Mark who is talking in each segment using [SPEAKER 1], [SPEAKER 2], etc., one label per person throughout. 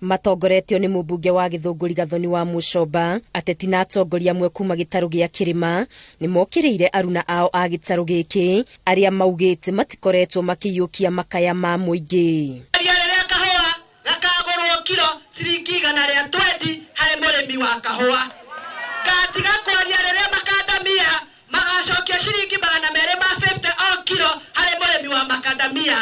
[SPEAKER 1] Matongoretio nĩ mũmbunge wa Gĩthũngũri Gathoni wa Mũcomba, ateti na atongoria amwe kuma gĩtarũ gĩa kĩrĩma nĩ mokĩrĩire aruna ao a gĩtarũ gĩkĩ arĩa maugĩte matikoretwo makĩiyũkia makaya ma mũingĩ.
[SPEAKER 2] Rĩrĩa kahũa gakagũrwo kiro ciringi 120 harĩ mũrĩmi wa kahũa, gatiga kwaria rĩrĩa makandamia magacokia ciringi 250 o kiro harĩ mũrĩmi wa makandamia,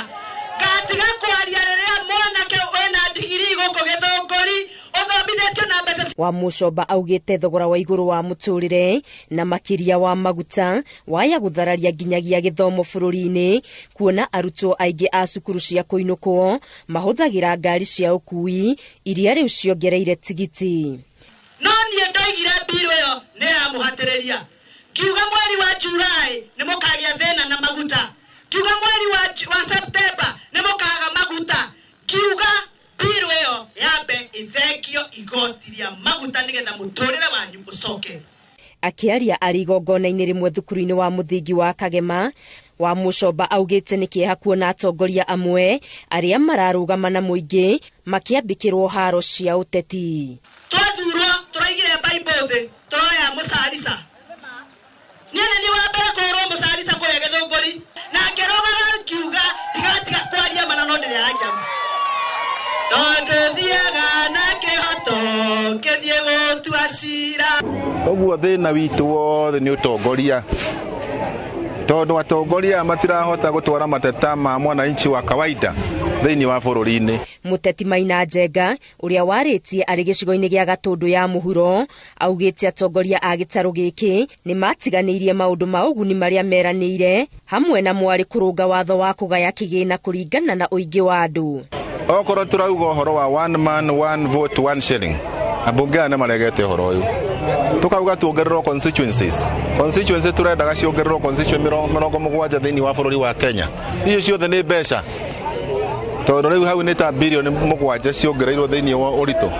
[SPEAKER 2] gatiga kwaria rĩrĩa mwanake wĩna ndigiri gũkũ Gĩthũngũri ũthomithĩtio na mbeca.
[SPEAKER 1] Wa Mũcomba augĩte thogora wa igũrũ wa mũtũrĩre na makĩria wa maguta waya gũthararia nginyagia gĩthomo bũrũri-inĩ, kuona arutwo aingĩ a cukuru cia kũinũkwo mahũthagĩra ngari cia ũkui iria rĩu ciongereire tigiti.
[SPEAKER 2] No niĩ ndoigire mbirũ ĩyo nĩ yamũhatĩrĩria, ngiuga mweri wa Julai nĩ mũkagĩa thĩna na maguta, ngiuga mweri wa Septemba nĩ mũkaga maguta, ngiuga mbirũ ĩyo yambe ĩthengio igoti rĩa maguta nĩgetha mũtũrĩre wanyu ũcoke.
[SPEAKER 1] Akĩaria arĩ igongona-inĩ rĩmwe thukuru-inĩ wa mũthingi wa Kagema, wa Mũcomba augĩte nĩ kĩeha kuona atongoria amwe arĩa mararũgama na mũingĩ makĩambĩkĩrwo haro cia ũteti.
[SPEAKER 2] Twathurwo tũraigire Bible thĩ tũroya mũcarica. Niĩ nĩ niĩ wa mbere kũhũrwo mũcarica kũrĩa Gĩthũngũri, na ngĩrũgama ngiuga ndigatiga kwaria mana no ndĩrĩaragia ma. Tondũ thiaga na kĩhoto ngĩthiĩ gũtua cira.
[SPEAKER 3] Ũguo thĩna witũ wothe nĩ ũtongoria, tondũ atongoria matirahota gũtwara mateta ma mwananchi wa kawaida thĩinĩ wa bũrũri-inĩ.
[SPEAKER 1] Mũteti Maina Njenga ũrĩa warĩtie arĩ gĩcigo-inĩ gĩa Gatũndũ ya mũhuro augĩte atongoria a gĩtarũ gĩkĩ nĩ matiganĩirie maũndũ ma ũguni marĩa meranĩire hamwe na mwarĩ kũrũnga watho wa kũgaya kĩgĩna kũringana na ũingĩ wa andũ.
[SPEAKER 3] Okorwo tũrauga ũhoro wa one man one vote one shilling, ambunge aya nĩ maregete ũhoro ũyũ. Tukauga tuongererwo constituencies, constituencies turendaga ciongererwo constituency 70 thĩinĩ wa bũrũri wa Kenya. Icio ciothe nĩ mbeca, tondũ rĩu hau nĩ ta bilioni 7 ciongereirwo thĩinĩ wa ũritũ.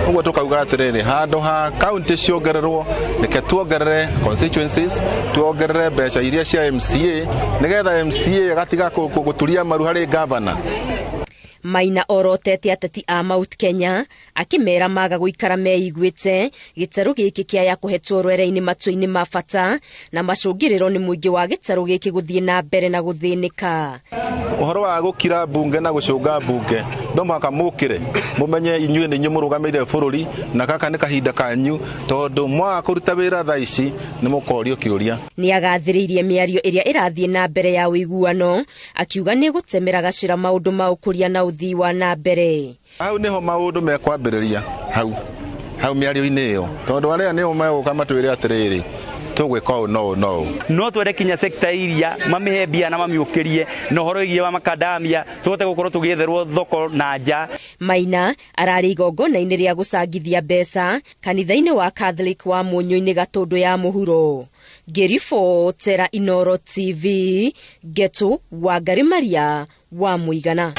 [SPEAKER 3] Ũguo tukauga atĩrĩrĩ, handũ ha county ciongererwo, reke tuongerere constituencies, tuongerere mbeca iria cia MCA, nĩgetha MCA agatiga gũturia maru harĩ governor.
[SPEAKER 1] Maina orotete ateti a Mount Kenya akĩmera maga gũikara meiguĩte gĩtarũ gĩkĩ kĩaya kũhetwo rwere-inĩ matua-inĩ ma bata na macũngĩrĩro nĩ mũingĩ wa gĩtarũ gĩkĩ gũthiĩ na mbere na gũthĩnĩka.
[SPEAKER 3] Ũhoro wa gũkira mbunge na gũcũnga mbunge no mũhaka mũkĩre mũmenye inyuĩ nĩ inyuĩ mũrũgamĩrĩire bũrũri na gaka nĩ kahinda kanyu, tondũ mwaga kũruta wĩra thaa ici nĩ mũkorio kĩũria.
[SPEAKER 1] Nĩ agathĩrĩirie mĩario ĩrĩa ĩrathiĩ na mbere ya ũiguano akiuga nĩ gũtemera gacĩra maũndũ ma ũkũria na ũthii wa na mbere.
[SPEAKER 3] Hau nĩho maũndũ mekwambĩrĩria, hau mĩario-inĩ ĩyo, tondũ arĩa nĩo megũka matwĩre atĩrĩrĩ, tũgwĩka ũũ no ũũ no ũũ.
[SPEAKER 4] No twende kinya sekta iria mamĩhe mbia na mamiũkĩrie na ũhoro wĩgiĩ wa makandamia tũhote gũkorwo tũgĩetherwo thoko na nja.
[SPEAKER 1] Maina ararĩ igongona-inĩ rĩa gũcangithia mbeca kanitha-inĩ wa Catholic wa Mũnyũ-inĩ Gatũndũ ya mũhuro. Ngĩribotera Inooro TV, Ngetu Wangari Maria wa Mũigana.